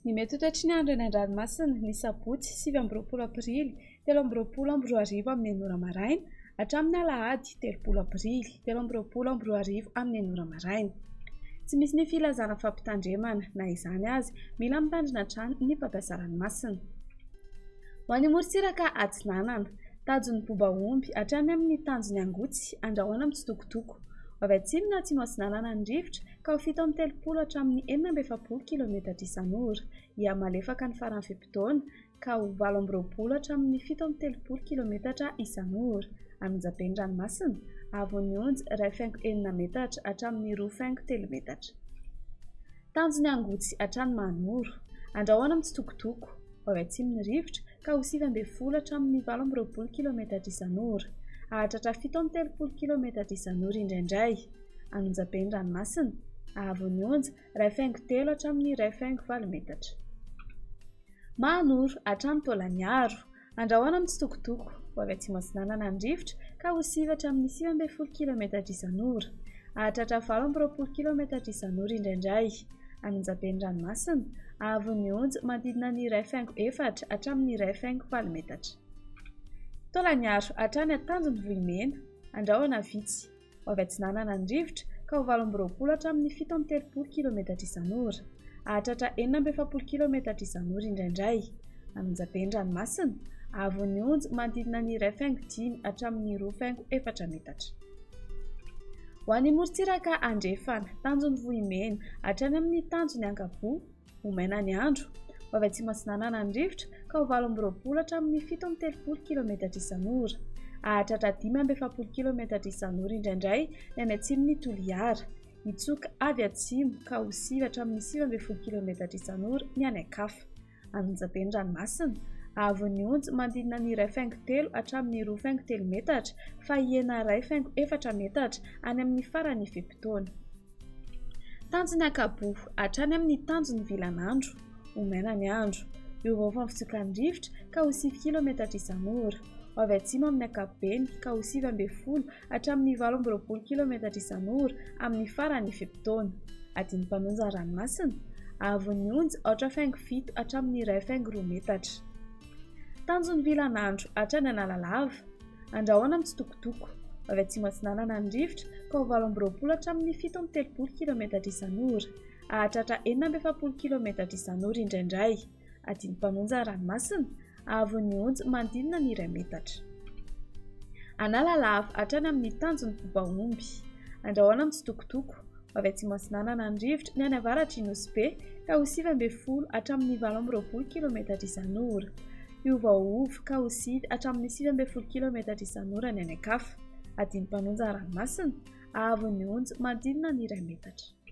Ny mety ho toetry ny andro eny an-dranomasina, ny sabotsy 29 aprily 2023 amin'ny enina ora maraina hatramin'ny alahady 30 aprily 2023 amin'ny enina ora maraina. Tsy misy ny filazana fampitandremana, na izany aza, mila mitandrina hatrany ny mpampiasa ranomasina. Ho an'ny morontsiraka atsinanana, tanjon'ny boba omby hatrany amin'ny tanjon'ny angotsy, andrahoina mitsitokotoko. Ho avy atsimo na atsimo atsinanana ny rivotra ka ho 37 hatramin'ny 46 kilometatra isan'ora. Hihamalefaka ny faran'ny fe-potoana ka ho 28 hatramin'ny 37 kilometatra isan'ora. Anonjabe ny ranomasina, haavon'ny onja 1,6 metatra hatramin'ny 2,3 metatra. Tanjon'ny angotsy hatrany Mahanoro. Andrahoina mitsitokotoko. Ho avy atsimo ny rivotra ka ho 19 hatramin'ny 28 kilometatra isan'ora. Hahatratra 37 kilometatra isan'ora indraindray. Anonjabe ny ranomasina, haavon'ny onja 1,3 hatramin'ny 1,8 metatra. Mahanoro hatrany Taolagnaro. Andrahoina mitsitokotoko. Ho avy atsimo atsinanana ny rivotra ka ho 9 hatramin'ny 19 kilometatra isan'ora. Hahatratra 28 kilometatra isan'ora indraindray. Anonjabe ny ranomasina, haavon'ny onja manodidina ny 1,4 hatramin'ny 1,8 metatra. Taolagnaro hatrany Tanjon'ny Vohimena. Andrahona vitsy. Ho avy atsinanana ny rivotra ka ho 28 hatramin'ny 37 kilometatra isan'ora. Hahatratra 46 kilometatra isan'ora indraindray. Anonjabe ny ranomasina, haavon'ny onja manodidina ny 1,5 hatramin'ny 2,4 metatra. Ho an'ny morontsiraka andrefana, tanjon'ny Vohimena hatrany amin'ny tanjon'ny Ankaboa, ho maina ny andro. Ho avy atsimo atsinanana ny rivotra ka ho 28 hatramin'ny 37 kilometatra isan'ora. Hahatratra 45 kilometatra isan'ora indraindray ny any atsimon'i Toliara. Hitsoka avy atsimo ka ho 9 hatramin'ny 19 kilometatra isan'ora ny any an-kafa. Anonjabe ny ranomasina, haavon'ny onja manodidina ny 1,3 hatramin'ny 2,3 metatra fa hihena 1,4 metatra any amin'ny faran'ny fe-potoana. Tanjon'ny Ankaboa hatrany amin'ny tanjon'ny Vilanandro. Ho maina ny andro. Hiovaova ny fitsokan'ny rivotra ka ho 9 kilometatra isan'ora. Ho avy atsimo amin'ny ankapobeny ka ho 19 hatramin'ny 28 kilometatra isan'ora amin'ny faran'ny fe-potoana. Adin'ny mpanonja ny ranomasina. Haavon'ny onja 4,7 hatramin'ny 1,2 metatra. Tanjon'ny Vilanandro hatrany Analalava. Andrahoina mitsitokotoko. Avy atsimo atsinanana ny rivotra ka ho 28 hatramin'ny 37 kilometatra isan'ora. Hahatratra 46 kilometatra isan'ora indraindray. Adin'ny mpanonja ny ranomasina. Haavon'ny onja manodidina ny 1 metatra. Analalava hatrany amin'ny tanjon'ny boba omby. Andrahoina mitsitokotoko. Avy atsimo atsinanana ny rivotra ny any avaratr'i Nosy Be ka ho 19 hatramin'ny 28 kilometatra isan'ora. Hiovaova ka ho 9 hatramin'ny 19 kilometatra isan'ora ny any an-kafa. Adin'ny mpanonja ny ranomasina. Haavon'ny onja manodidina ny 1 metatra.